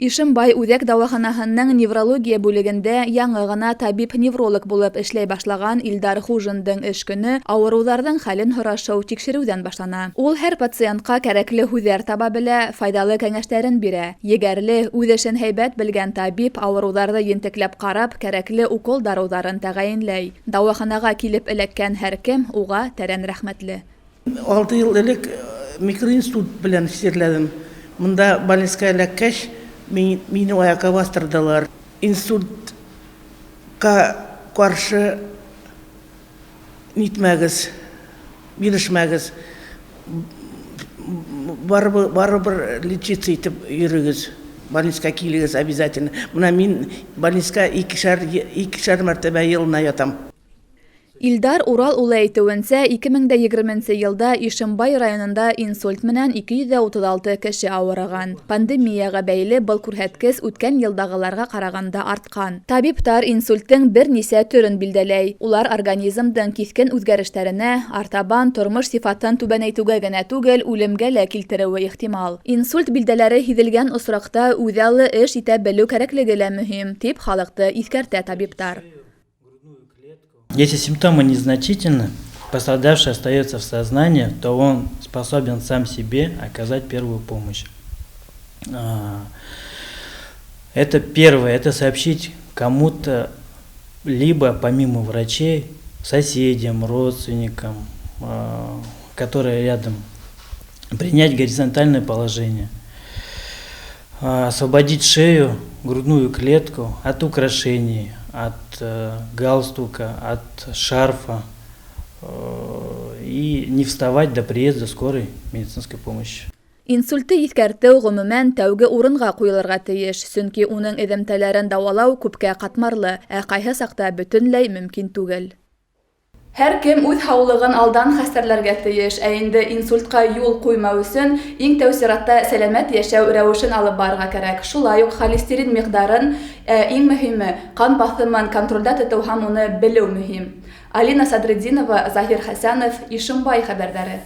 Ишембай үҙәк дауаханаһының неврология бүлегендә яңы ғына табип-невролог булып эшләй башлаған Илдар Хужиндың эш көнө ауырыуҙарҙың хәлен һорашыу, тикшереүҙән башлана. Ул һәр пациентҡа кәрәкле һүҙҙәр таба белә, файҙалы кәңәштәрен бирә. Егәрле, үҙ эшен һәйбәт белгән табип ауырыуҙарҙы ентекләп ҡарап, кәрәкле укол дарыуҙарын тәғәйенләй. Дауаханаға килеп эләккән һәр кем уға тәрән рәхмәтле. 6 йыл элек микроинсульт белән сирләдем. Монда больницага эләккәч, мине аякка бастырҙылар. Инсультҡа ҡаршы нитмәгеҙ, бирешмәгеҙ. Барыбер, барыбер лечиться итеп йөрөгөҙ. Больницага килегеҙ обязательно. Мына мин больницага икешәр мәртәбә йылына ятам. Илдар Урал улы әйтеүенсә, 2020 йылда Ишембай районында инсульт менән 236 кеше ауырыған. Пандемияға бәйле был күрһәткес үткән йылдағыларға ҡарағанда артҡан. Табиптар инсульттың бер нисә төрөн билдәләй. Улар организмдың киҫкен үҙгәрештәренә, артабан тормош сифатын түбәнәйтеүгә генә түгел, үлемгә лә килтереүе ихтимал. Инсульт билдәләре һиҙелгән осраҡта үҙаллы эш итә белеү кәрәклеге лә мөһим, тип халыҡты иҫкәртә табиптар. Если симптомы незначительны, пострадавший остается в сознании, то он способен сам себе оказать первую помощь. Это первое, это сообщить кому-то, либо помимо врачей, соседям, родственникам, которые рядом, принять горизонтальное положение, освободить шею, грудную клетку от украшений, от галстука, от шарфа и не вставать до приезда скорой медицинской помощи. Инсультты иҫкәртеү ғөмүмән тәүге урынға ҡуйылырға тейеш, сөнки уның эҙемтәләрен дауалау күпкә ҡатмарлы, ә ҡайһы саҡта бөтөнләй мөмкин түгел. Һәр кем үҙ һаулығын алдан хәстәрләргә тейеш, ә инде инсультҡа юл ҡуймау өсөн иң тәү сиратта сәләмәт йәшәү рәүешен алып барырға кәрәк. Шулай уҡ холестерин миҡдарын, ә иң мөһиме ҡан баҫымын контролдә тотоу һәм уны белеү мөһим. Алина Садретдинова, Заһир Хәсәнов, Ишембай хәбәрҙәре.